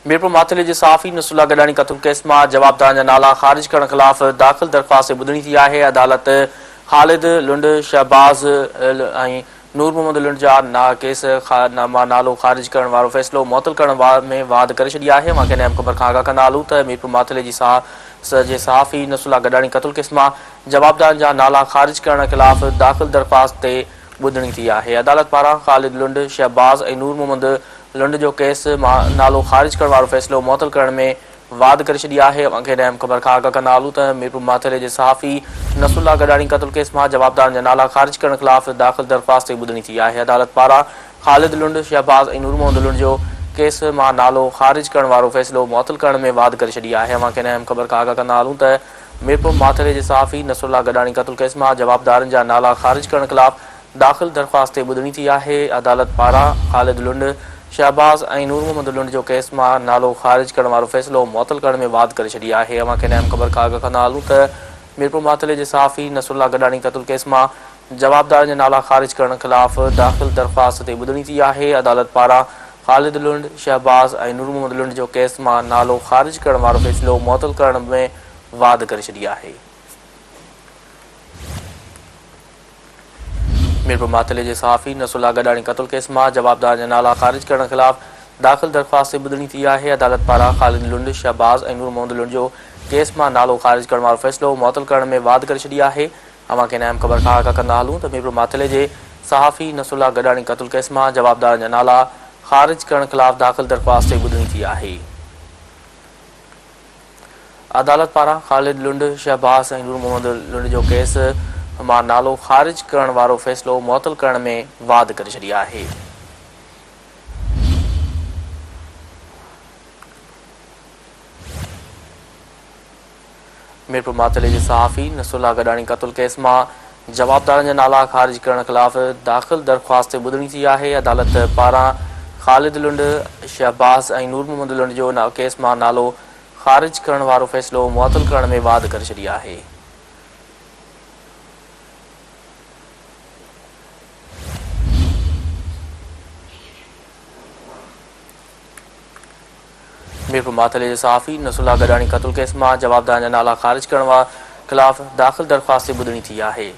ميرپور ماٿيلي جي صحافي نصرالله گڏاڻي قتل ڪيس مان جوابدارن جا نالا خارج ڪرڻ خلاف داخل درخواست تي ٻڌڻي ٿي آهي، عدالت خالد لنڊ، شهباز ۽ نور محمد لنڊ جا ڪيس مان نالو خارج ڪرڻ وارو فيصلو معطل ڪرڻ ۾ واڌ ڪري ڇڏي آهي. اوهان کي اهم خبر کان آگاهه ڪندا هلون ته ميرپور ماٿيلي جي صحافي نصرالله گڏاڻي قتل ڪيس مان جوابدارن جا نالا خارج ڪرڻ خلاف داخل درخواست تي ٻڌڻي ٿي آهي. عدالت پاران خالد لنڊ، شهباز ۽ نور محمد لنڊ جو ڪيس مان نالو خارج ڪرڻ وارو فيصلو معطل ڪرڻ ۾ واڌ ڪري ڇڏي آهي. اوهان کي اهم خبر کان آگاهه ڪندا هلون ته ميرپور ماٿيلي جي صحافي نصرالله گڏاڻي قتل ڪيس مان جوابدارن جا نالا خارج ڪرڻ خلاف داخل درخواست تي ٻڌڻي ٿي آهي. عدالت پاران خالد لنڊ، شهباز ۽ نور محمد لنڊ جو ڪيس مان نالو خارج ڪرڻ وارو فيصلو معطل ڪرڻ ۾ واڌ ڪري ڇڏي آهي. اوهان کي اهم خبر کان آگاهه ڪندا هلون ته ميرپور ماٿيلي جي صحافي نصرالله گڏاڻي قتل ڪيس مان جوابدارن جا نالا خارج ڪرڻ خلاف داخل درخواست تي ٻڌڻي ٿي آهي. عدالت پاران خالد لنڊ، شهباز ۽ نور محمد لنڊ جو ڪيس مان نالو خارج ڪرڻ وارو فيصلو معطل ڪرڻ ۾ واڌ ڪري ڇڏي آهي. اوهان کي اهم خبر کان آگاهه ڪندا هلون ته ميرپور ماٿيلي جي صحافي نصرالله گڏاڻي قتل ڪيس مان جوابدارن جا نالا خارج ڪرڻ خلاف داخل درخواست تي ٻڌڻي ٿي آهي. عدالت پاران خالد لنڊ، شهباز ۽ نور محمد لنڊ جو ڪيس مان نالو خارج ڪرڻ وارو فيصلو معطل ڪرڻ ۾ واڌ ڪري ڇڏي آهي. ميرپور ماٿيلي جي صحافي نصرالله گڏاڻي قتل ڪيس مان جوابدارن جا نالا خارج ڪرڻ خلاف داخل درخواست تي ٻڌڻي ٿي آهي. عدالت پاران خالد لنڊ، شهباز ۽ نور محمد لنڊ جو ڪيس مان نالو خارج ڪرڻ وارو فيصلو معطل ڪرڻ ۾ واڌ ڪري ڇڏي آهي. اوهان کي اهم خبر کان آگاهه ڪندا هلون ته ميرپور ماٿيلي جي صحافي نصرالله گڏاڻي قتل ڪيس مان جوابدارن جا نالا خارج ڪرڻ خلاف داخل درخواست تي ٻڌڻي ٿي آهي. عدالت پاران خالد لنڊ، شهباز ۽ نور محمد لنڊ جو ڪيس مان نالو خارج ڪرڻ وارو فيصلو معطل ڪرڻ ۾ واڌ ڪري ڇڏي آهي. ميرپور ماٿيلي جي صحافي نصرالله گڏاڻي قتل ڪيس مان جوابدارن جا نالا خارج ڪرڻ خلاف داخل درخواست تي ٻڌڻي ٿي آهي. عدالت پاران خالد لنڊ، شهباز ۽ نور محمد لنڊ جو ڪيس مان نالو خارج ڪرڻ وارو فيصلو معطل ڪرڻ ۾ واڌ ڪري ڇڏي آهي. ميرپور ماٿيلي جي صحافي نصرالله گڏاڻي قتل ڪيس مان جوابدارن جا نالا خارج ڪرڻ خلاف داخل درخواست تي ٻڌڻي ٿي آهي.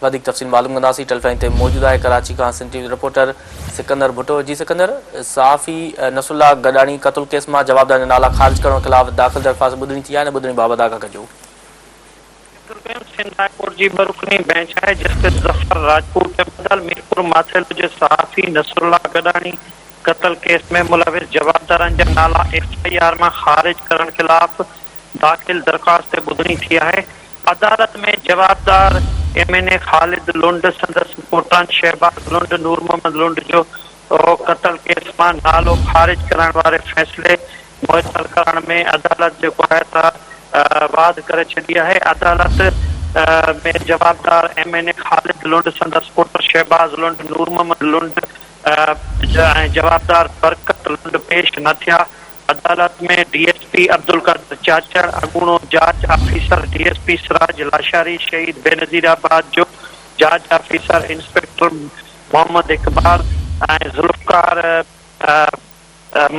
وڌيڪ تفصيل معلوم ڪنداسين ٽيليفون تي موجود آهي ڪراچي کان سنڌ ٽي وي رپورٽر سڪندر ڀٽو جي سڪندر صحافي نصرالله گڏاڻي قتل ڪيس مان جوابدارن جا نالا خارج ڪرڻ خلاف داخل درخواست ٻڌڻي ٿي آهي ٻڌڻي بابت آگاهه ڪجو. عبدالقيوم سنڌ هاء ڪورٽ جي ٻه رڪني بئنچ آهي جسٽس ظفر راجپوت تي ٻڌل ميرپور ماٿيلو جي صحافي نصرالله گڏاڻي قتل ڪيس ۾ ملوث جوابدارن جا نالا ايف I R مان خارج ڪرڻ خلاف داخل درخواست تي ٻڌڻي ٿي آهي عدالت ۾ جوابدار M N A Khalid Lund سندس پوٽن شهباز لنڊ نور محمد لنڊ جو قتل ڪيس مان نالو خارج ڪرڻ واري فيصلي معطل ڪرڻ ۾ عدالت جيڪو آهي ته واڌ ڪري ڇڏي آهي، عدالت ۾ جوابدار M N A Khalid Lund, سندس پٽ شهباز لنڊ، نور محمد لنڊ ۽ جوابدار برڪت لنڊ پيش نه ٿيا، عدالت ۾ D S P Abdul Qadir Chachar, اڳوڻو جاچ officer D S P Siraj Lashari, شهيد بينظير آباد جو جاچ آفيسر انسپيڪٽر محمد اقبال ۽ ذوالفقار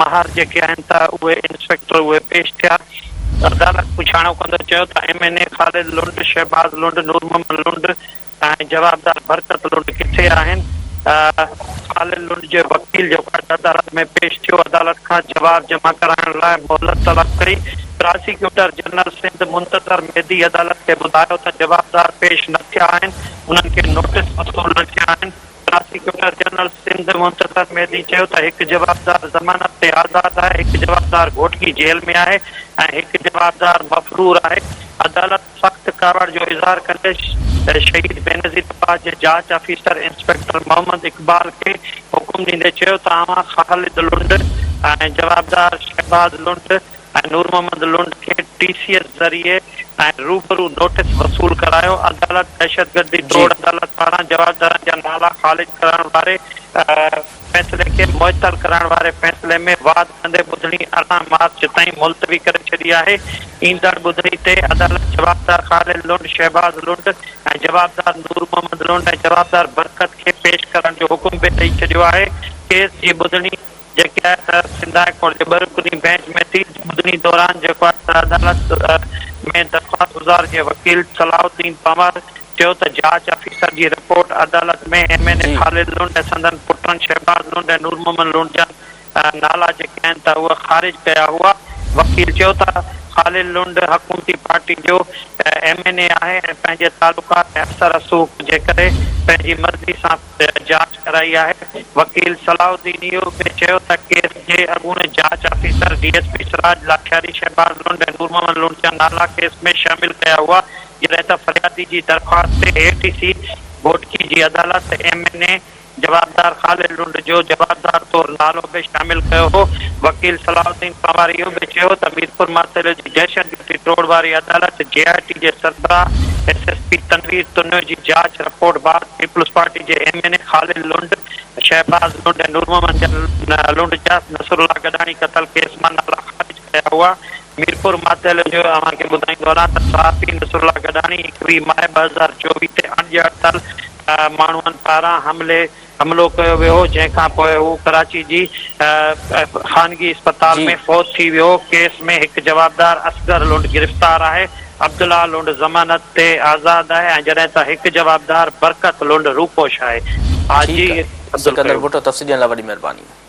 مهار جيڪي آهن ته اهي انسپيڪٽر اهي پيش ٿيا. عدالت پڇاڻو ڪندي چيو ته M N A Khalid Lund, Shahbaz Lund, Noor Muhammad Lund ۽ جوابدار برڪت لنڊ ڪٿي آهن؟ خالد لنڊ جي وڪيل جيڪو اڄ عدالت ۾ پيش ٿيو عدالت کان جواب جمع ڪرائڻ لاء مهلت طلب ڪئي. پراسيڪيوٽر جنرل سنڌ منتظر مهدي عدالت کي ٻڌايو ته جوابدار پيش نه ٿيا آهن انهن کي نوٽيس وصول نه ٿيا آهن. پراسيڪيوٽر جنرل سنڌ منتظر مهدي چيو ته هڪ جوابدار ضمانت تي آزاد آهي، هڪ جوابدار گهوٽڪي جيل ۾ آهي ۽ هڪ جوابدار مفرور آهي. عدالت سخت ڪاوڙ جو اظهار ڪندي شهيد بينظير آباد جي جاچ آفيسر انسپيڪٽر محمد اقبال کي حڪم ڏيندي چيو ته اوهان خالد لنڊ ۽ جوابدار شهباز لنڊ ۽ نور محمد لنڊ کي ٽي سي ايس ذريعي ۽ روبرو نوٽيس وصول ڪرايو، عدالت دهشتگردي ٽوڙ عدالت پاران جوابدارن جا نالا خارج ڪرڻ واري فيصلي کي معطل ڪرڻ واري فيصلي ۾ واڌ ڪندي ٻڌڻي 18 مارچ تائين ملتوي ڪري ڇڏي آهي. ايندڙ ٻڌڻي تي عدالت جوابدار خالد لنڊ، شهباز لنڊ ۽ جوابدار نور محمد لنڊ ۽ جوابدار برڪت کي پيش ڪرڻ جو حڪم به ڏئي ڇڏيو آهي. ڪيس جي ٻڌڻي جيڪي آهي ته سنڌ هاء ڪورٽ جي ٻه رڪني بئنچ ۾ ٿي، ٻڌڻي دوران جيڪو آهي ته عدالت ۾ درخواستگذار جي وڪيل صلاح الدين پنهور چيو ته جاچ آفيسر جي رپورٽ عدالت ۾ M N A Khalid Lund ۽ سندن پٽن شهباز لنڊ ۽ نور محمد لنڊ جا نالا جيڪي آهن ته اهي خارج ڪيا هئا. وڪيل چيو ته خالد لنڊ حڪومتي پارٽي جو ايم اين اي آهي ۽ پنهنجي تعلقات ۽ اثر رسوخ جي ڪري پنهنجي مرضي سان جاچ ڪرائي آهي. وڪيل صلاح الدين اهو به چيو ته ڪيس جي اڳوڻي جاچ officer D S P Siraj Lakhiari, Shahbaz Lund ۽ Noor Muhammad Lund جا نالا ڪيس ۾ شامل ڪيا هئا، جڏهن ته فريادي جي درخواست تي اي ٽي سي گهوٽڪي جي عدالت ايم اين اي جوابدار خالد لنڊ جو جوابدار طور نالو به شامل ڪيو هو. وڪيل صلاح الدين پنهوار اهو به چيو ته ميرپور ماٿيلي جي دهشت گردي ٽوڙ واري عدالت جي آء ٽي جي سربراهه S S P Tanveer Tunio جي جاچ رپورٽ بعد پيپلز پارٽي جي M N A Khalid Lund, Shahbaz Lund ۽ Noor Muhammad Lund جا نصرالله گڏاڻي قتل ڪيس مان نالا خارج ڪيا هئا. ميرپور ماٿيلي جو اوهان کي ٻڌائيندو هلان ته صحافي نصرالله گڏاڻي 21 مئي 2024 تي اڻڄاتل ماڻهن پاران حملي حملو ڪيو ويو هو، جنهن کان پوء هو ڪراچي جي خانگي اسپتال ۾ فوت ٿي ويو هو. ڪيس ۾ هڪ جوابدار اصغر لنڊ گرفتار آهي، عبدالله لنڊ ضمانت تي آزاد آهي ۽ جڏهن ته هڪ جوابدار برڪت لنڊ روپوش آهي. ٺيڪ آهي سڪندر ڀٽو تفصيل ڏيڻ لاء وڏي مهرباني.